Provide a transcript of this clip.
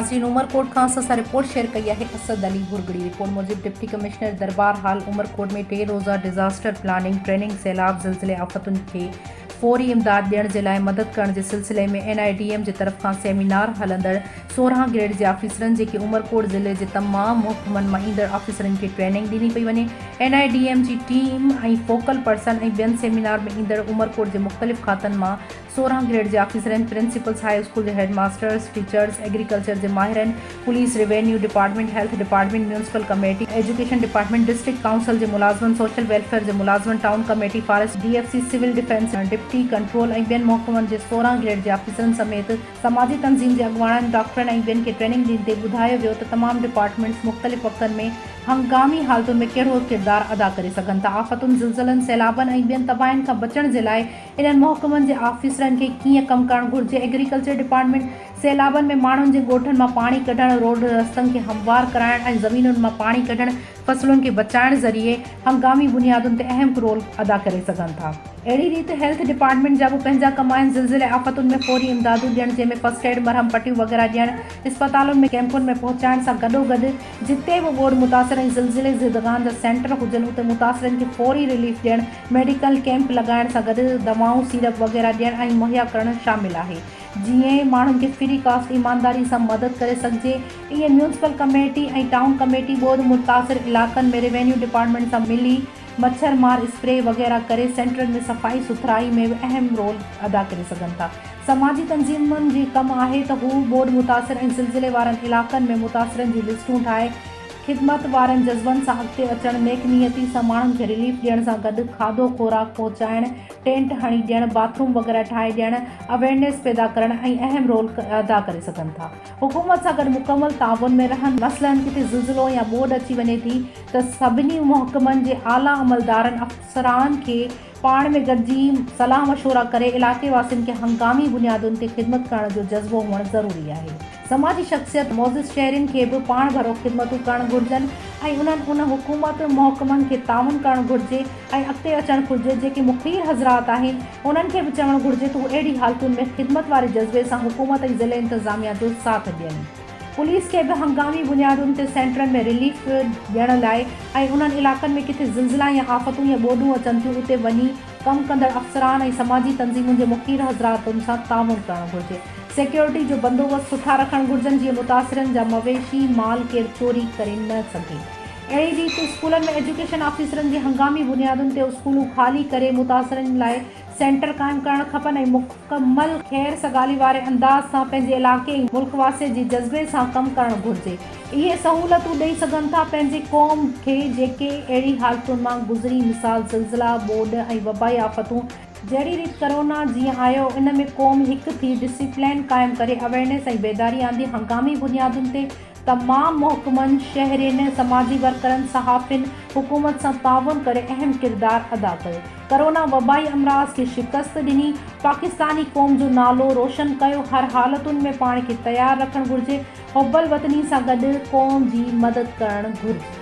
ناظرين عمرڪوٽ کان اسان سان رپورٽ شيئر ڪئي آهي اسد علي ڀرڳڙي رپورٽ موجب ڊپٽي ڪمشنر دربار هال عمرڪوٽ ۾ ٽي روزه ڊزاسٽر پلاننگ ٽريننگ سيلاب زلزلي آفتن کي فوري امداد ڏيڻ جي لاء مدد ڪرڻ جي سلسلي ۾ اين I D M جي طرف کان سيمينار هلندڙ 16 گريڊ جي آفيسرن جيڪي عمرڪوٽ ضلعي جي تمام محڪمن مان ايندڙ آفيسرن کي ٽريننگ ڏني پئي وڃي اين I D M جي ٽيم ۽ فوڪل پرسن ۽ ٻين سيمينار ۾ ايندڙ عمرڪوٽ جي مختلف کاتن مان 16 گريڊ جي آفيسرن، پرنسپلز، هاء اسڪول جي هيڊ ماسترز، ٽيچرز، ايگريڪلچر جي ماهرن، police, revenue department, health department, municipal committee, education department, district council جي ملازمن، سوشل ويلفيئر جي ملازمن، town committee, forest, D F C, civil defence, deputy control ۽ ٻين محڪمن جي 16 گريڊ جي آفيسرن سميت سماجي تنظيم جي اڳواڻن، ڊاڪٽرن ۽ ٻين کي ٽريننگ ڏيندي ٻڌايو ويو ته تمام ڊپارٽمينٽس مختلف وقتن ۾ هنگامي حالتن ۾ ڪهڙو ڪردار ادا ڪري سگهن ٿا، آفتن، زلزلن، سيلابن ۽ ٻين تباهين کان بچڻ جي لاء انهن محڪمن جي آفيسرن کي ڪيئن ڪم ڪرڻ گهرجي، ايگريڪلچر ڊپارٽمينٽ سيلابن ۾ ماڻهن جي ڳوٺن مان پاڻي ڪڍڻ، روڊ رستن کي هموار ڪرائڻ ۽ زمينن مان پاڻي ڪڍڻ، فصلن کي بچائڻ ذريعي هنگامي بنيادن تي اهم رول ادا ڪري سگهن ٿا. اهڙي ريت هيلٿ ڊپارٽمينٽ جا به پنهنجا ڪم آهن، زلزلي آفتن ۾ فوري امدادون ڏيڻ جنهن ۾ فرسٽ ايڊ، مرهم پٽيون وغيره ڏيڻ، اسپتالن ۾ ڪئمپن ۾ پهچائڻ سان گڏوگڏ جتي به ٻوڏ متاثر ۽ زلزلي زدگان جا سينٽر هجن اتي متاثرن کي فوري رليف ڏيڻ، ميڊيڪل ڪئمپ لڳائڻ سان گڏ دوائون، سيرپ وغيره ڏيڻ ۽ مهيا ڪرڻ شامل آهي جيئن ماڻهن کي فري ڪاسٽ ايمانداري سان مدد ڪري سگهجي ائين ميونسپل ڪميٽي ۽ ٽائون ڪميٽي ٻوڏ متاثر علائقن ۾ روينيو ڊپارٽمينٽ سان ملي مڇر مار اسپري وغيره ڪري سينٽرن ۾ صفائي سٿرائي ۾ به اهم رول ادا ڪري سگهن ٿا سماجي تنظيمن جي ڪم آهي ته هو ٻوڏ متاثر ۽ زلزلي وارن علائقن ۾ متاثرن جون لسٽون ٺاهي خدمت وارن جذبن سان اڳتي اچڻ، نيڪ نيتي سان ماڻهن کي رليف ڏيڻ سان گڏ کاڌو خوراڪ پهچائڻ، ٽينٽ هڻي ڏيڻ، باٿ روم وغيره ٺاهي ڏيڻ، اويئرنيس پيدا ڪرڻ ۽ اهم رول ادا ڪري سگهن ٿا. حڪومت سان گڏ مڪمل تعاون ۾ رهن. مثلاً ڪٿي زلزلو يا ٻوڏ اچي وڃي ٿي ته سڀني محڪمن جي اعليٰ عملدارن افسران کي پاڻ ۾ گڏجي صلاح مشورا ڪري علائقي واسين کي هنگامي بنيادن تي خدمت ڪرڻ جو جذبو هئڻ ضروري آهي. سماجي شخصيت معزز شهرين کي به پاڻ ڀرو خدمتون ڪرڻ گهرجن ۽ انهن ان حڪومت محڪمن کي تعاون ڪرڻ گهرجي ۽ اڳتي اچڻ گهرجي جيڪي مخير حضرات آهن انهن کي به چوڻ گهرجي ته هو اهڙي حالتن ۾ خدمت واري جذبي سان حڪومت ۽ ضلعي انتظاميا جو ساٿ ڏين. پوليس کي به هنگامي بنيادن تي سينٽرن ۾ رليف ڏيڻ لاء ۽ انهن علائقن ۾ ڪٿي زلزلا يا آفتون يا ٻوڏون اچن ٿيون اتي وڃي ڪم ڪندڙ افسران ۽ سماجي تنظيمن جي مخير حضراتن سان تعاون ڪرڻ گهرجي. سيڪيورٽي جو بندوبست سٺا رکڻ گهرجن جيئن متاثرن جا مويشي مال ڪير چوري ڪري نه سگهي. اهڙي ريت اسڪولن ۾ ايجوڪيشن آفيسرن جي هنگامي بنيادن تي اسڪولون خالي ڪري متاثرن لاء سينٽر قائم ڪرڻ کپن ۽ مڪمل خير سگالي واري انداز سان پنهنجي علائقي ۽ ملڪ واسين جي جذبي سان ڪم ڪرڻ گهرجي. اهي سهولتون ڏئي سگهن ٿا پنهنجي قوم کي جيڪي اهڙي حالتن مان گذري مثال زلزلا، ٻوڏ ۽ وبائي آفتون جهڙي ريت ڪرونا جيئن آيو ان ۾ قوم هڪ ٿي ڊسيپلين قائم ڪري اويرنيس ۽ بيداري آندي هنگامي بنيادن تي تمام محڪمن، شهرين، سماجي ورڪرن، صحافين حڪومت سان تعاون ڪري اهم ڪردار ادا ڪيو. ڪرونا وبائي امراض کي شڪست ڏني، پاڪستاني قوم جو نالو روشن ڪيو، هر حالتن ۾ پاڻ کي تيار رکڻ گهرجي، حب الوطني سان گڏ قوم جي مدد ڪرڻ گهرجي.